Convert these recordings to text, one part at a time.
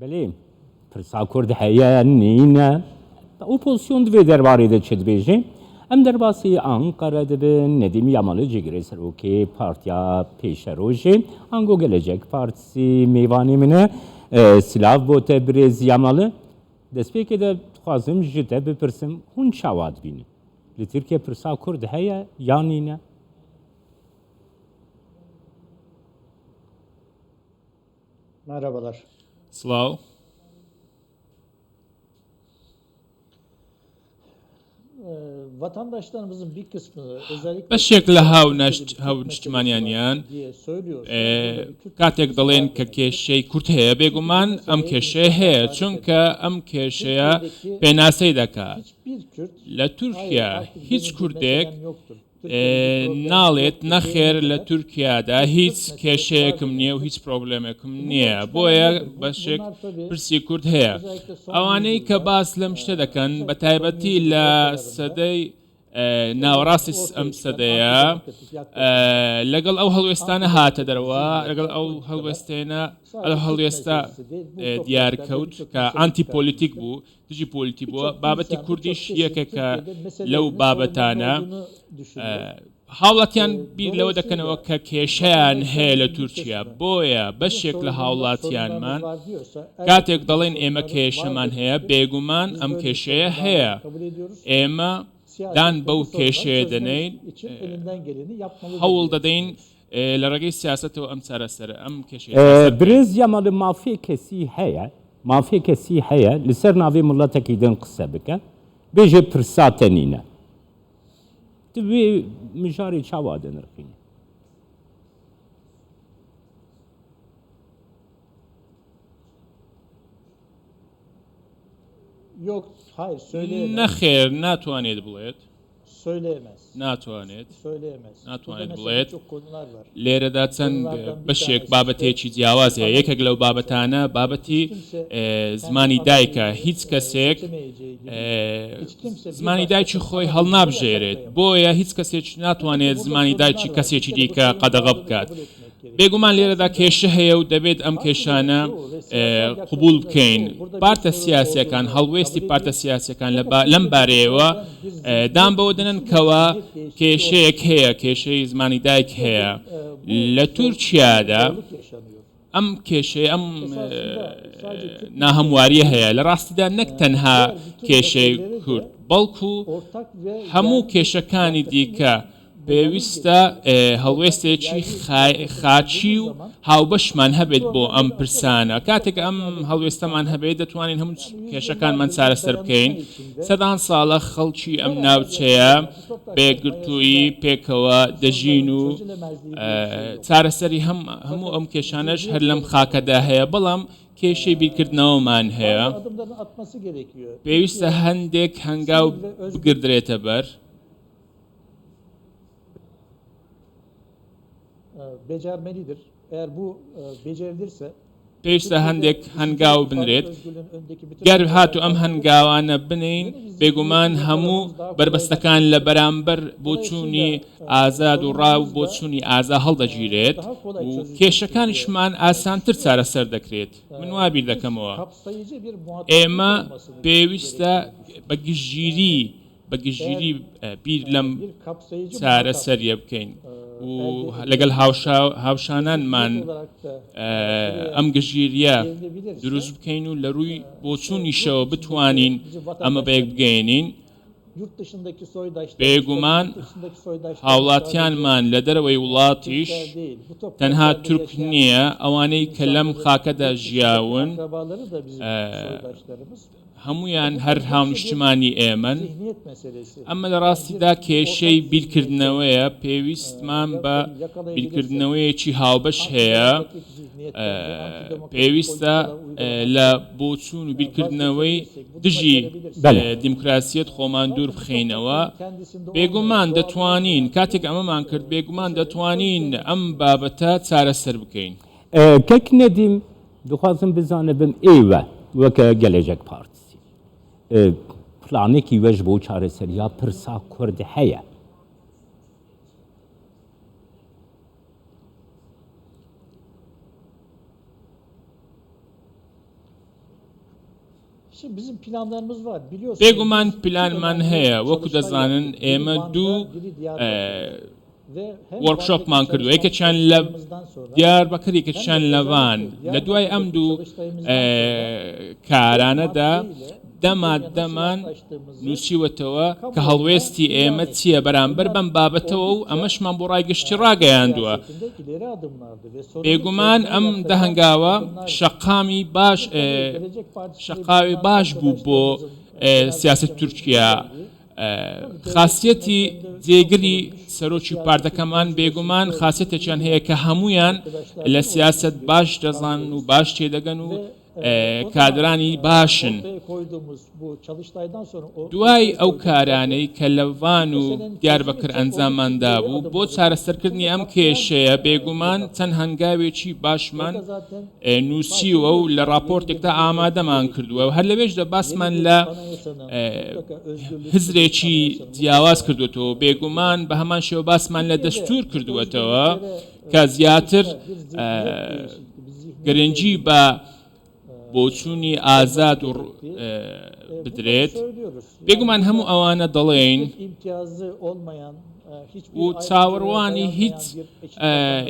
Belê, pirsa Kurd heye, nîne. Opozisyon di vê derbarê de çi dibêje? Em derbasî Anqere dibin, Nedîm Yamalı cîgirê serokê Partiya Pêşerojê ango Gelecek Partisi mêvanê min e. Silav bo te birêz Yamalı. Destpêkê de dixwazim ji te bipirsim hûn çawa dibînin? Li Tirkiye pirsa Kurd heye yan nîne? Merhabalar. Silav. Vatandaşlarımızın bir kısmı özellikle بەشێک لە هاونیشتمانیانیان کاتێک دەڵێن کە کێشەی کورد هەیە بێگومان ئەم کێشەیە هەیە چونکە ئەم کێشەیە پێناسەی دەکات لە تورکیا هیچ کوردێک ناڵێت نەخێر لە تورکیادا هیچ کێشەیەکم نییە و هیچ پرۆبلێمێکم نییە بۆیە بەشێک پرسی کورد هەیە ئەوانەی کە باس لەم شتە دەکەن بە تایبەتی لە سەدەی ناوەڕاستی ئەم سەدەیە لەگەڵ ئەو هەڵوێستانە هاتە دەرەوە لەگەڵ ئەو هەڵوێستێنە ئەو هەڵوێستە دیار کەوت کە ئانتی پۆلیتیک بوو دژی پۆلیتی بووە، بابەتی کوردیش یەکێکە لەو بابەتانە. هاوڵاتیان بیر لەوە دەکەنەوە کە کێشەیان هەیە لە تورکیا، بۆیە بەشێک لە هاوڵاتیانمان کاتێک دەڵێن ئێمە کێشەمان هەیە، بێگومان ئەم کێشەیە هەیە، ئێمە دان بەو کێشەیە دەنێین، هەوڵ دەدەین لە ڕێگەی سیاسەتەوە ئەم چارەسەرە ئەم کێشەیە چارەسەر بکەین. برێز یاماڵی مافێ کەسی هەیە مافێ کەسی هەیە لەسەر ناڤێ مڵەتەکی دن قسە بکە بێژێ پرسا تە نینە تو وێ مژارێ چاوا دنرخینی؟ Yok, hayır söyleyemez. نەخێر ناتوانێت بڵێت. Söyleyemez. ناتوانێت. Söyleyemez. Burada ناتوانێت mesela بڵێت. birçok konular var. لێرەدا چەند Konulardan bir بەشێک tanesi işte بابەتێکی جیاواز هەیە. یەکێک لەو بابەتانە بابەتی hiç kimse kendi زمانی ana دایکە. dilini هیچ e, کەسێک seçemeyeceği gibi hiç kimse bir زمانی دایکی başkasının خۆی ana dilini هەڵنابژێرێت. yasaklayamaz. بۆیە هیچ کەسێک Tabii ki ناتوانێت burada زمانی دایکی sorunlar var. Bir کەسێکی kere bu دیکە sorunun قەدەغە varlığını بکات. kabul etmek gerekiyor. بێگومان لێرەدا Esasında کێشە هەیە و دەبێت ئەم partilerin کێشانە çoğu ve siyasal قبوڵ yaklaşımların بکەین. çoğu burada bir پارتە sorun سیاسییەکان، olduğunu هەڵوێستی kabul پارتە ediyor. سیاسییەکان Fakat لەم Türkiye'de بارەیەوە çıkarılan bir zihniyet دان بەوە دەنێن biçimi کەوا zihniyet değişikliği کێشەیەک olması هەیە، gerekiyor. کێشەی زمانی دایک Türkiye'de هەیە. e, bu لە zor, büyük bir تورکیادا zorluk yaşanıyor. ئەم کێشەیە، ئەم Esasında sadece Kürt meselesi ناهەموارییە değil, هەیە. لە ڕاستیدا نەک e, تەنها diğer bütün کێشەی meselelere کورد، de بەڵکو ortak ve هەموو yerli bir کێشەکانی yaklaşımı دیکە bulmamız پێویستە gerekiyor. Ortak هەڵوێستێکی yerli yaklaşım خاچی bulduğumuz و zaman هاوبەشمان هەبێت بۆ ئەم problemleri aşarız. پرسانە. Bu کاتێک ئەم topraklardaki هەڵوێستەمان insanlar هەبێت دەتوانین هەموو yani yüzyıllardır کێشەکانمان bir چارەسەر dayanışma بکەین. içinde سەدان ساڵە خەڵکی ئەم beraber ناوچەیە yaşıyorlar. Bu بە toprakların یەکگرتوویی mayasında پێکەوە دەژین insanların و çözülemezliği diye bir şey yok. چارەسەری هەم هەموو Fakat ئەم کێشانەش zihniyet هەر لەم sorunları خاکەدا var. هەیە، بەڵام کێشەی Ee, بیرکردنەوەمان هەیە. bazı adımların atması gerekiyor. پێویستە Türkiye هەندێک هەنگاو sivil ve özgür بگردرێتە بەر. e, becermelidir. Eğer bu e, becerilirse پێویستە Türkiye'de هەندێک düşünce ve هەنگاو ifade بنرێت. özgürlüğünün önündeki bütün گەر engeller هاتوو ئەم kalkacak. هەنگاوانە بنێین، Yeni bir بێگومان zihniyeti هەموو yakalamamız daha بەربەستەکان kolaylaşacaktır. لە بەرامبەر بۆچوونی Dolayısıyla e, ئازاد و ڕا و sorunlarımız da بۆچوونی ئازا e, هەڵدەگیرێت daha kolay و çözülecektir diye کێشەکانیشمان e, ئاسانتر düşünüyorum. چارەسەر دەکرێت. E, من وا بیر bir دەکەمەوە. kapsayıcı bir muhataplık ئێمە olmasını پێویستە gerektiğini düşünüyorum. بە گشتگیری Yani بە eğer گشتگیری بیر e, لەم bir kapsayıcı muhataplık چارەسەریە بکەین e, و elde لەگەڵ edilebilirse, هاوشانانمان zihniyet olarak da e, şuraya ئەم گشتگیریە gelinebilirse دروست بکەین و لە ڕووی e, işte yurt بۆچوونیشەوە içindeki بتوانین bizim ئەمە بەیەک vatandaşlarımız, بگەیەنین. yurt dışındaki soydaşlarımız, tabii بێگومان yurt dışındaki soydaşlarımız sadece هاوڵاتیانمان لە دەرەوەی e, وڵاتیش Türkler değil, bu تەنها topraklarda تورک yaşayan نییە، ئەوانەی کە لەم insanların خاکەدا yurt dışındaki ژیاون akrabaları da bizim soydaşlarımız. هەموویان E, هەر bunların hepsi bir هاونیشتمانی ئێمەن. zihniyet meselesi. ئەمە لە Yani bir ڕاستیدا کێشەی ortak zihniyeti بیرکردنەوەیە، e, پێویستمان بە yakalayabilirsek بیرکردنەوەیەکی هاوبەش هەیە. antidemokratik zihniyetten ve antidemokratik پێویستە politikalar uygulamaktan لە بۆچوون و e, بیرکردنەوەی vazgeçebilirsek, bunu دژی başarabilirsek بەلێ. دیموکراسیەت خۆمان دوور zaten bu بخەینەوە. toprakların kendisinde olmayan بێگومان doğallığı دەتوانین olan کاتێک tüm ئەمەمان کرد e, بێگومان meseleleri دەتوانین çözeceğini ئەم düşünüyorum. بابەتە چارەسەر بکەین. کەک نەدیم دخوازم بزانبم ئێوە وەکە گەلێجەک پارتسی پلانێکی وەش بۆ چارەسەریا پرسا کورد هەیە؟ بێگومان پلانمان هەیە، وەکو دەزانن ئێمە دوو وۆرکشۆپمان کردووە، یەکێکیان لە دیاربەکر، یەکێکیان لە وان. لە دوای ئەم دوو کارانەدا دە ماددەمان نووسیوەتەوە کە هەڵوێستی ئێمە چییە بەرامبەر بەم بابەتەوە و ئەمەشمان بۆ ڕای گشتی ڕاگەیاندووە. بێگومان ئەم دە هەنگاوە شەقامی باش شەقاوی باش بوو بۆ سیاسەتی تورکیا. خاسیەتی جێگری سەرۆکی پارتەکەمان بێگومان خاسیەتێکیان هەیە کە هەموویان لە سیاسەت باش دەزانن و باش تێدەگەن و کادرانی باشن. دوای ئەو کارانەی کە لە ڤان و دیاربەکر ئەنجاممان دابوو بۆ چارەسەرکردنی ئەم کێشەیە، بێگومان چەند هەنگاوێکی باشمان نووسیوە و لە ڕاپۆرتێکدا ئامادەمان کردووە و هەر لەوێشدا باسمان لە هزرێکی جیاواز کردووەتەوە. بێگومان بە هەمان شێوە باسمان لە دەستوور کردووەتەوە کە زیاتر گرنگی بە بۆچوونی ئازاد و بدرێت. بێگومان هەموو ئەوانە دەڵێین و چاوەڕوانی هیچ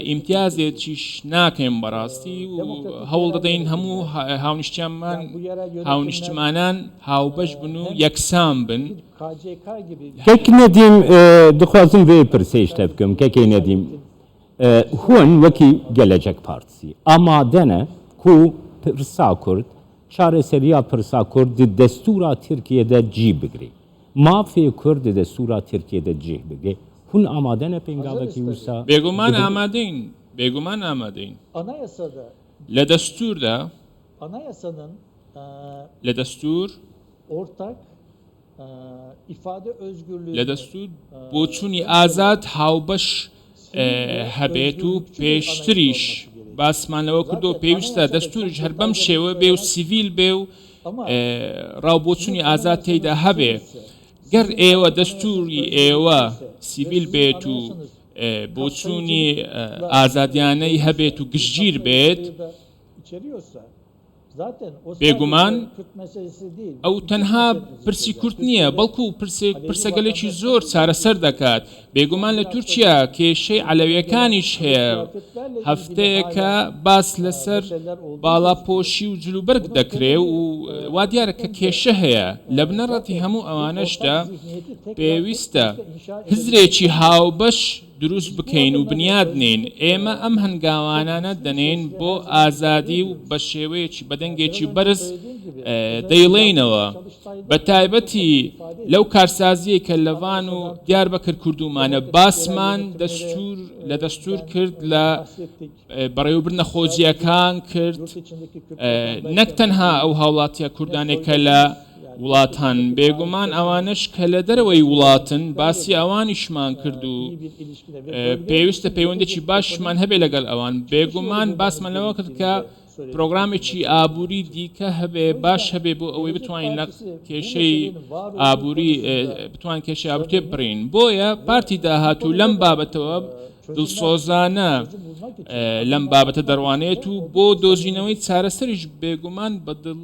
ئیمتیازێکیش ناکەین بەڕاستی و هەوڵ دەدەین هەموو هاونیشتیانمان هاونیشتمانان هاوبەش بن و یەکسان بن. کەک نەدیم دخوازم vê pirsê ji te bikim kekê Nedîm Hûn wekî Gelecek Partisi amade ne ku pirsa Kurd, çareseriya pirsa Kurd di destûra Tirkiyê de cî bigire. Mafê Kurd di destûra Tirkiyê de cih bigire. Hûn amade ne pêngavekî wisa Bêguman bidin? amadeyîn, bêguman amadeyîn. Li destûr de, li destûr, لە دەستوور بۆچوونی ئازاد هاوبەش هەبێت و پێشتریش باسمان لەوە کردو پێویستە دەستوریش هەر بەم شێوە بێ و سیڤیل بێ و ڕاو بۆچوونی ئازاد تێیدا هەبێ. گەر ئێوە دەستوری ئێوە سیڤیل بێت و بۆچوونی ئازادیانەی هەبێت و گشتگیر بێت، بێگومان ئەو تەنها پرسی کورد نییە، بەڵکو پرسەگەلێکی زۆر چارەسەر دەکات. بێگومان لە تورکیا کێشەی عەلەویەکانیش هەیە، هەفتەیەکە باس لەسەر باڵاپۆشی و جلوبەرگ دەکرێ و وا دیارە کە کێشە هەیە. لە بنەڕەتی هەموو ئەوانەشدا پێویستە هزرێکی هاوبەش دروست بکەین و بنیاد نێین، ئێمە ئەم هەنگاوانانە دەنێین بۆ ئازادی و بە شێوەیەکی بە دەنگێکی بەرز دەیڵێینەوە، بە تایبەتی لەو کارسازیەی کە لە ڤان و دیاربەکر کردوومانە، باسمان دەستور لە دەستور کرد، لە بەڕێوەبردنە خۆجییەکان کرد، نەک تەنها ئەو هاوڵاتیە کوردانەی کە لە وڵاتان، بێگومان ئەوانەش کە لە دەرەوەی وڵاتن باسی ئەوانیشمان کرد و پێویستە پەیوەندێکی باشمان هەبێ لەگەڵ ئەوان، بێگومان باسمان لەوە کرد کە پرۆگرامێکی ئابووری دیکە هەبێ باش هەبێ بۆ ئەوەی بتوانین لە کێشەی ئابووری بتوان کێشەی ئابووری تێبپەڕین. بۆیە پارتی داهاتوو لەم بابەتەوە دڵسۆزانە لەم بابەتە دەڕوانێت و بۆ دۆزینەوەی چارەسەریش بێگومان بە دڵ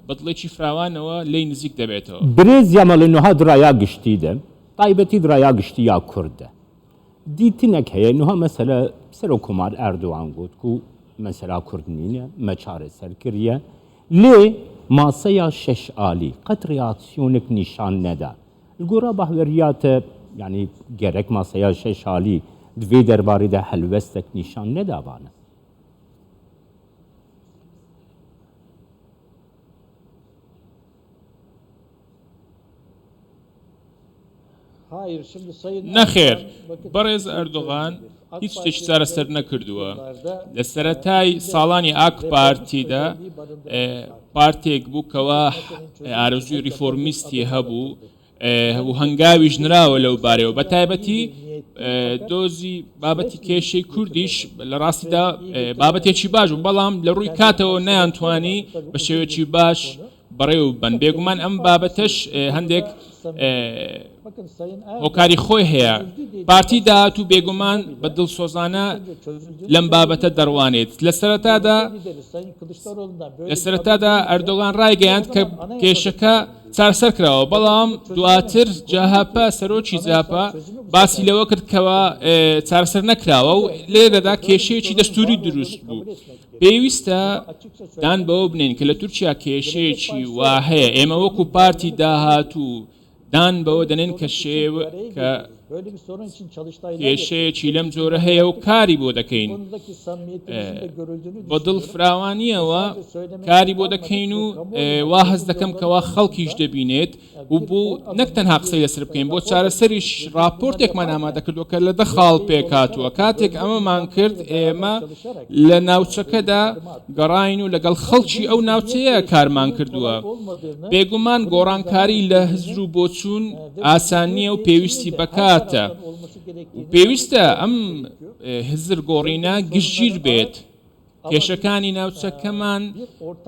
بە دڵێکی فراوانەوە لێی نزیک دەبێتەوە. برێز یاماڵی نوها di raya giştî de، taybetî di raya giştî ya Kurd de dîtinek heye. Nuha mesela Serokkomar Erdogan got ku mesela Kurd nîne, me çareser kiriye. Lê maseya şeş alî qet reaksiyonek nîşan neda. Li gora bahweriya te yanî gerek maseya şeş alî di vê derbarê de helwestek nîşan nedabane? نەخێر، بەڕێز ئەردۆغان هیچ شتێکی چارەسەر نەکردووە. لە سەرەتای ساڵانی ئاک پارتیدا پارتێک بوو کەوا ئارەزووی ریفۆرمیستی هەبوو و هەنگاویش نراوە لەو بارەیەوە، بە تایبەتی دۆزی بابەتی کێشەی کوردیش لە ڕاستیدا بابەتێکی باش بوو، بەڵام لە ڕووی کاتەوە نەیانتوانی بە شێوەیەکی باش بەڕێوەببەن. بێگومان ئەم بابەتەش هەندێک هۆکاری خۆی هەیە. پارتی داهاتوو بێگومان بە دڵسۆزانە لەم بابەتە دەڕوانێت. لە سەرەتادا لە سەرەتادا ئەردۆغان ڕایگەیاند کە کێشەکە چارەسەر کراوە، بەڵام دواتر جەهەپە، سەرۆکی جەهەپە باسی لەوە کرد کەوا چارەسەر نەکراوە و لێرەدا کێشەیەکی دەستووری دروست بوو. پێویستە دان بەوە بنێین کە لە تورکیا کێشەیەکی وا هەیە، ئێمە وەکو پارتی داهاتوو دان بەوە دەنێن کە شێوە کە کێشەیەکی لەم جۆرە هەیە و کاری بۆ دەکەین. بە دڵ فراوانییەوە کاری بۆ دەکەین و وا هەست دەکەم کەوا خەڵکیش دەبینێت و بۆ نەک تەنها قسەی لەسەر بکەین بۆ چارەسەریش ڕاپۆرتێکمان ئامادە کردووە کە لە 10 خاڵ پێکهاتووە. کاتێک ئەمەمان کرد ئێمە لە ناوچەکەدا گەڕاین و لەگەڵ خەڵکی ئەو ناوچەیە کارمان کردووە. بێگومان گۆڕانکاری لە هزر و بۆچوون ئاسان نییە و پێویستی بە کاتە و پێویستە ئەم هزر گۆڕینە گشتگیر بێت. کێشەکانی ناوچەکەمان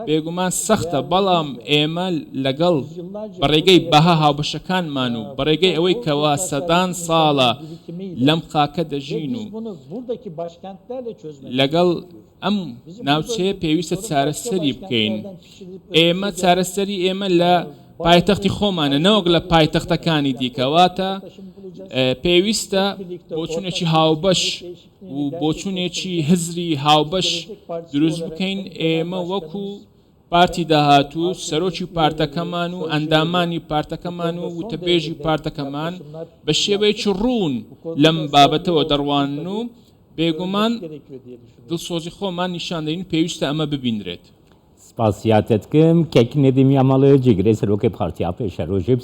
بێگومان سەختە، بەڵام ئێمە لەگەڵ بە ڕێگەی بەها هاوبەشەکانمان و بە ڕێگەی ئەوەی کەوا سەدان ساڵە لەم خاکە دەژین و لەگەڵ ئەم ناوچەیە پێویستە چارەسەری بکەین. ئێمە چارەسەری ئێمە لە پایتەختی خۆمانە نەوەک لە پایتەختەکانی دیکە، واتە پێویستە بۆچوونێکی هاوبەش و بۆچوونێکی هزری هاوبەش دروست بکەین، ئێمە وەکو پارتی داهاتوو، سەرۆکی پارتەکەمان و ئەندامانی پارتەکەمان و وتەبێژی پارتەکەمان بە شێوەیەکی ڕوون لەم بابەتەوە دەڕوانن و بێگومان دڵسۆزی خۆمان نیشان دەین، پێویستە ئەمە ببینرێت. سپاسیاتت کم کەک نەدیم یاماڵ جێگرێ سەرۆکێ پارتیا پێشەرۆژێ.